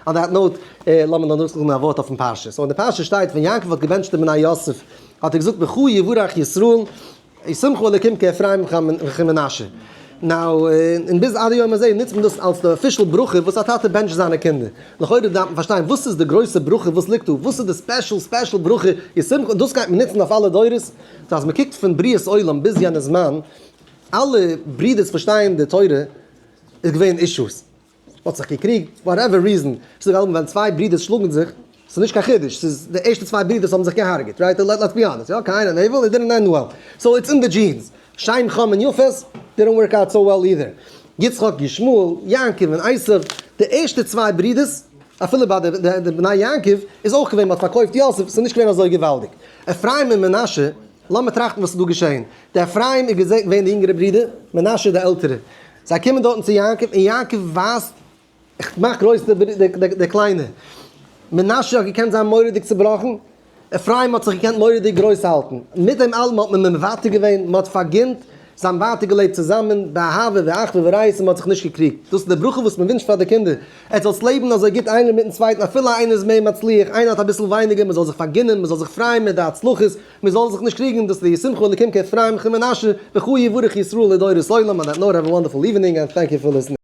On that note, לאמיר נאר נאכזאגן א ווארט אויפן פרשה. So אין די פרשה שטייט ווען יעקב האט געבענטשט די בני יוסף האט ער געזאגט בך יברך ישראל ישימך אלקים כאפרים וכמנשה. Now, און ביז עד היום הזה נוצט מען דאס אלס די official ברכה וואס א טאטע בענטשט זיינע קינדער. לכאורה דארף מען פארשטיין וואס איז די גרויסע ברכה וואס ליגט דא? וואס איז די special special ברכה ישימך און דאס גייט מען נוצן אויף אלע דורות? So אז מען קוקט פון בריאת עולם ביז יענע זמן, אלע ברידערס פארשטייען די תורה איז געווען issues. האט זיך געקריגט, whatever reason, ס'איז דאך אלעמאל ווען צוויי ברידערס שלאגן זיך, ס'איז נישט קיין חידוש, ס'איז די ערשטע צוויי ברידערס האבן זיך געהארגעט, right? Let's be honest, יא, קין און הבל, it didn't end well, so it's in the genes, שם חם און יפת, didn't work out so well either, יצחק, ישמעאל, יעקב און עשיו, די ערשטע צוויי ברידערס, אפילו ביי די בני יעקב, איז אויך געווען, מ'האט פארקויפט יוסף, ס'איז נישט געווען אזוי געוואלדיג. אפרים און מנשה, לאמיר טראכטן וואס איז דא געשען, די אפרים איז געווען די יונגערע ברודער, מנשה די עלטערע. זיי קומען דארטן צו יעקב, און יעקב ווייזט, איך מאך גרויס די קליינע. מנשה האט געקענט זיין מורא'דיג צעבראכן, אפרים האט זיך געקענט מורא'דיג גרויס האלטן. מיט דעם אלעם האט מען מוותר געווען, מען האט פארגינט, זיי האבן ווייטער געלעבט צוזאמען, באהבה ואחווה ורעות, און מען האט זיך נישט געקריגט. דאס איז די ברכה וואס מען ווינטשט פאר די קינדער, עטס זאלטס לעבן אזוי גוט איינער מיטן צווייטן, אפילו איינער איז מער מצליח, איינער האט אביסל ווייניגער, מען זאל זיך פארגינען, מען זאל זיך פרייען מיט די הצלחות, מען זאל זיך נישט קריגן, דאס איז די ישימך אלקים כאפרים וכמנשה, בך יברך ישראל לדורות עולם, on that note have a wonderful evening and thank you for listening.